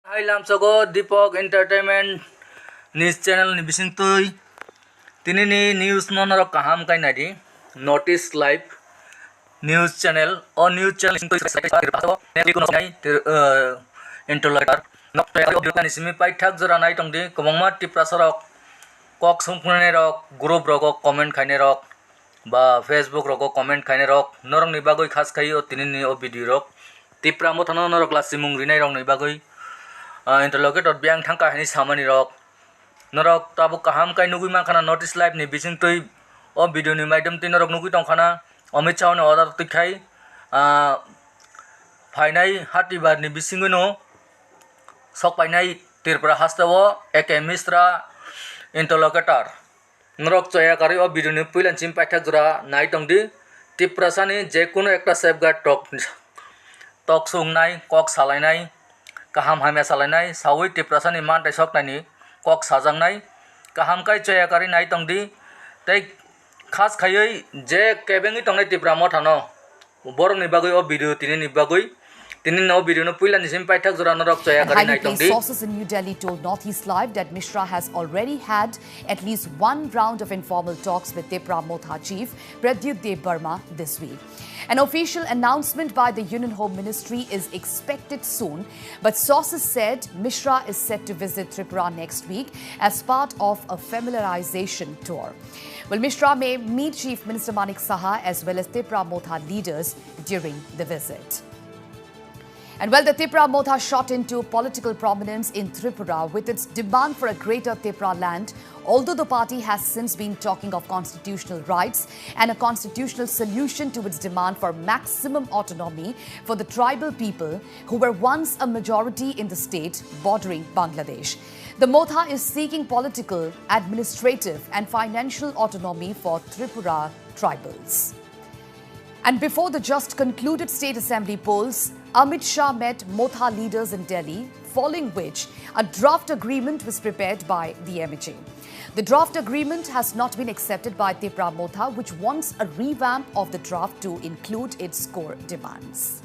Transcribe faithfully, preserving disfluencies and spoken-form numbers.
Hai lamsogo Deepak Entertainment ni channel ni bisingtwi tinini news no norok kaham kai naidi. North East Live news channel, o news channel bisingtwi interlocutor nok tei audio ni simi paithak jora nai tongdi. Kwbangma Tiprasa rok kok songkhnai rok, group rogo comment khainai rok, ba Facebook rogo comment khainai rok, norokni bagwi khas khai o tinini o video rok. Tipra Mothano norok lasimung rinai rokni bagwi, ah, interlocutor biyang thangkha hinwi samani rok. Norok tabuk kaham kai nugwi mankha na North East Live ni bisingtwi o video ni maidom twi norok nugwi tongkha na Amit Shah ni order twi khai, ah, phainai hatibar ni bisingwino sok painai Tripura haste o A K Mishra interlocutor. Norok choya karwi o video ni puila ni simi paithak jora nai tongdi. Tiprasani je kunu ekta safeguard tok, tok sungnai, kok salainai, kaham hamya salainai, sawi Tiprasani mantai soknaini kok sajaknai, kaham kai choya karwi nai tongdi. Tei khas khaiwi je kebengwi tongnai Tipra Mothano, borokni bagwi o video tinini bagwi, tinini o video no puila ni simi paithak jora norok choya And karwi nai highly placed tongdi. Sources in New Delhi told North East Live that Mishra has already had at least one round of informal talks with Tipra Motha chief Pradyut Debbarma this week. An official announcement by the Union Home Ministry is expected soon, but sources said Mishra is set to visit Tripura next week as part of a familiarization tour. Well, Mishra may meet Chief Minister Manik Saha as well as Tipra Motha leaders during the visit. And well, the Tipra Motha shot into political prominence in Tripura with its demand for a greater Tipra land, although the party has since been talking of constitutional rights and a constitutional solution to its demand for maximum autonomy for the tribal people who were once a majority in the state bordering Bangladesh. The Motha is seeking political, administrative, and financial autonomy for Tripura tribals. And before the just concluded State Assembly polls, Amit Shah met Motha leaders in Delhi, following which a draft agreement was prepared by the M H A. The draft agreement has not been accepted by Tipra Motha, which wants a revamp of the draft to include its core demands.